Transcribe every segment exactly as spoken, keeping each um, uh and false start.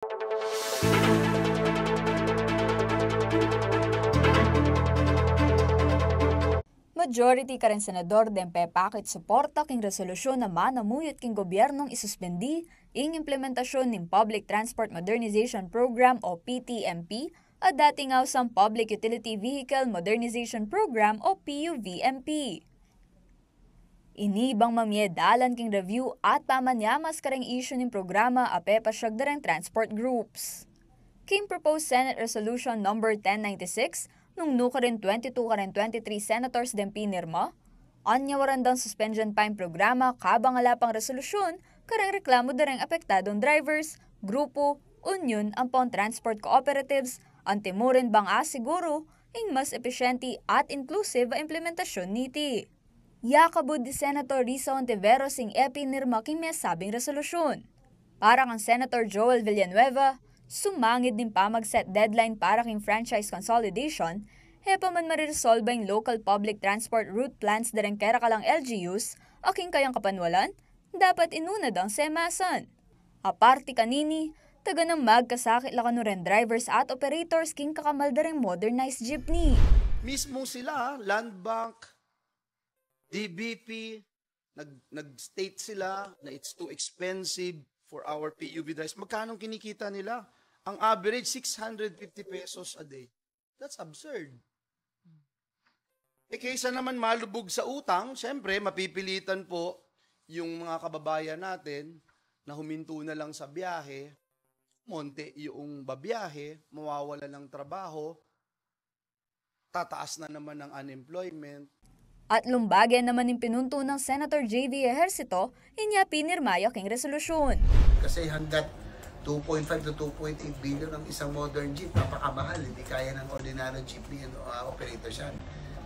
Majority kareng senador deng pepakit suporta king resolusyon a manamuyut king gobyernung isuspendi ing implementasyun ning Public Transport Modernization Program o P T M P a dating ausang Public Utility Vehicle Modernization Program o P U V M P. Ini bang mamye dalan king review at pamanyamas kareng issue ning programa a pepasyag da reng transport groups. King proposed Senate Resolution number ten ninety-six, nung nukarin twenty-two kareng twenty-three senators deng pinirma, anya waran dang suspension pa ing programa kabang ala pang resolusyon kareng reklamu da reng apektadung drivers, grupu, union ampong transport cooperatives, antimurin bang asiguru ing mas episyente at inklusiba implementasyun niti. Yakabud di Senator Risa Hontiveros ing e pinirma king mesabing resolusyon. Para kang Senator Joel Villanueva, sumangid ning pamag-set deadline para king franchise consolidation, e pa man mariresolba ing local public transport route plans da reng kerakalang L G Us a king kayang kapanwalan, dapat inuna dang semasan. Aparte kanini, taganang magkasakit la kanu reng drivers at operators king kakamal da reng modernized jeepney. Mismo sila, Land Bank, D B P, nag-, nag-state sila na it's too expensive for our P U V drivers. Magkano kinikita nila? Ang average, six hundred fifty pesos a day. That's absurd. Eh, kaysa naman malubog sa utang, syempre, mapipilitan po yung mga kababayan natin na huminto na lang sa biyahe, monte yung babiyahe, mawawala ng trabaho, tataas na naman ang unemployment. At lumbaga naman ing pinunto nang Senator J V Ejercito, inya pinirma ya king resolusyon. Kasi hanggat two point five to two point eight billion ang isang modern jeep, napakamahal, hindi kaya ng ordinaryo jeepney and, uh, operators yan.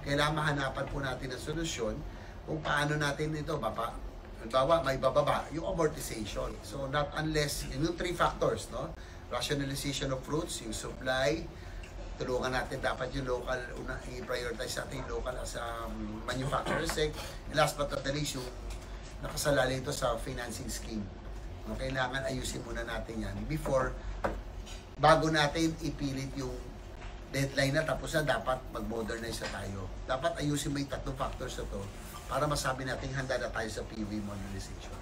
Kailangan mahanapan po natin ng solusyon kung paano natin ito baba, halimbawa, may bababa yung amortization. So, not unless, yun yung three factors, no? Rationalization of routes, yung supply, tulungan natin dapat yung local, una, i-prioritize natin yung local as a, um, manufacturer. Sec-, last but not the least, yung nakasalalay ito sa financing scheme. No, kailangan ayusin muna natin yan before, bago natin ipilit yung deadline na tapos na, dapat mag-modernize na tayo. Dapat ayusin mo yung tatlong factors na to para masabi natin handa na tayo sa P U V modernization.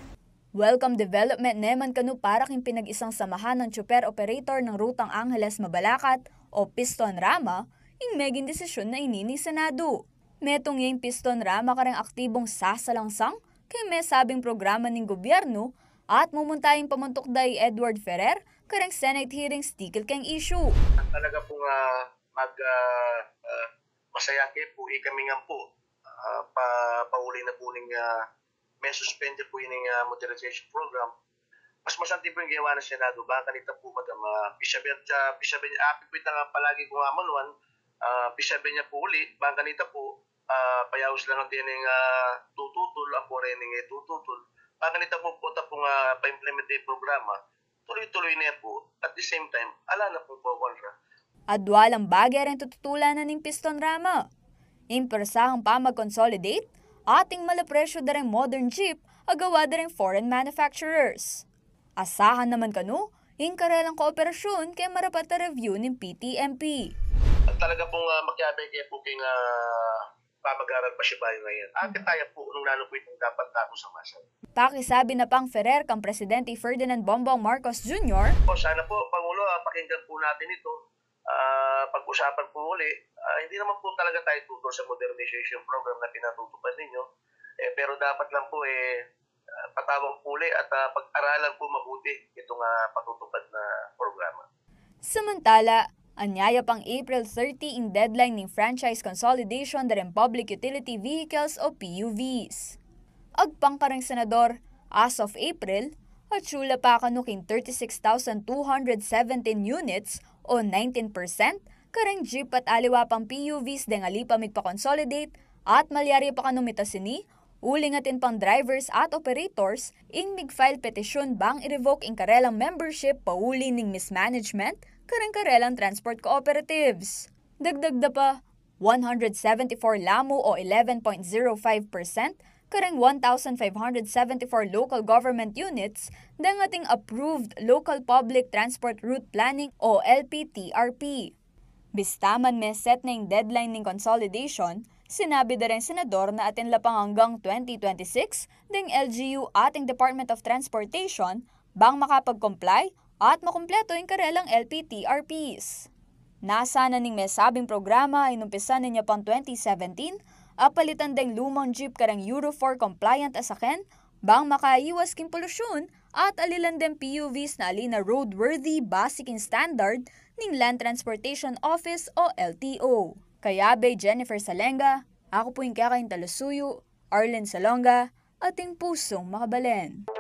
Welcome development naman kanu para king pinag-isang samahan ng tsuper operator ng rutang Angeles Mabalacat o Piston Rama, ing meging desisyon na ini ning Senado. Metung ya ing Piston Rama kareng aktibong sasalangsang keng mesabing programa ning gobyernu at mumunta ing pamuntuk da i Edward Ferrer kareng Senate hearings tikil keng issue. Talaga pong, ah, mag, ah, ah, masaya ke po, eh, kami nga po, ah, pa, pauli na po ning, ah, may suspend ya po ining, ah, modernization program. Mas masanti po yung ginawa ng Senado. Baka kanita po, madam, ah, pisabi, ah, pisabi, ah, pipita nga palagi kung amanuan, ah, pisabi niya po uli, baka kanita po, ah, payaus lang ang tining, ah, tututol, ang po rin yung tututol. Baka kanita po, po, ta po nga pa-implement yung programa, tuloy-tuloy na po. At the same time, ala na pong kokontra. Adwa lang bage reng tututulanan ning Piston Rama. Ing persahang pamag-consolidate, ating mala presyo da reng modern jeep, a gawa da reng foreign manufacturers. Asahan naman kanu, ing karelang kooperasyon keng marapat a review ning P T M P. Talaga pong, ah, makiabe kayo po king, ah, pamag-aral pasibayu ngayon. Akit tayo po, nung lalo po itong dapat tayo sa masa. Pakisabi na pang Ferrer kang Presidente Ferdinand Bongbong Marcos Junior. Po, sana po, Pangulo, ah, pakinggan po natin ito. Ah, pag-usapan po uli, ah, hindi naman po talaga tayo tutol sa modernization program na pinatutupad ninyo. Eh, pero dapat lang po, eh, ah, patawag po uli at, ah, pag-aralan po mabuti itong, ah, patutupad na programa. Samantala, anyaya pang April thirty ing deadline ning franchise consolidation da reng public utility vehicles o P U Vs. Agpang kareng senador, as of April, atsu la pa kanu king thirty-six thousand two hundred seventeen units o nineteen percent kareng jeep at aliwa pang P U Vs deng ali pa migpa-consolidate at malyari pa kanu mitas ini, uling atin pang drivers at operators ing mig-file petition bang i-revoke ing karelang membership pauli ning mismanagement kareng karelang transport cooperatives. Dagdag da pa, one hundred seventy-four la mu o eleven point zero five percent kareng one thousand five hundred seventy-four local government units deng ating Approved Local Public Transport Route Planning o L P T R P. Bista man me-set ne ing deadline ning consolidation, sinabi da reng senador na atin la pang anggang twenty twenty-six deng L G U at ing Department of Transportation bang makapag-comply at makumpleto ing karelang L P T R Ps. Nasa na ning mesabing programa, inumpisan ne nya pang twenty seventeen, apalitan deng lumang jeep kareng Euro four compliant a saken bang makaiwas king polusyun at alilan deng P U Vs na ali na roadworthy base king standard ning Land Transportation Office o L T O. Kayabe Jennifer Salenga, aku pu ing kekayung talasuyu, Arlen Salonga, ating pusung makabalen.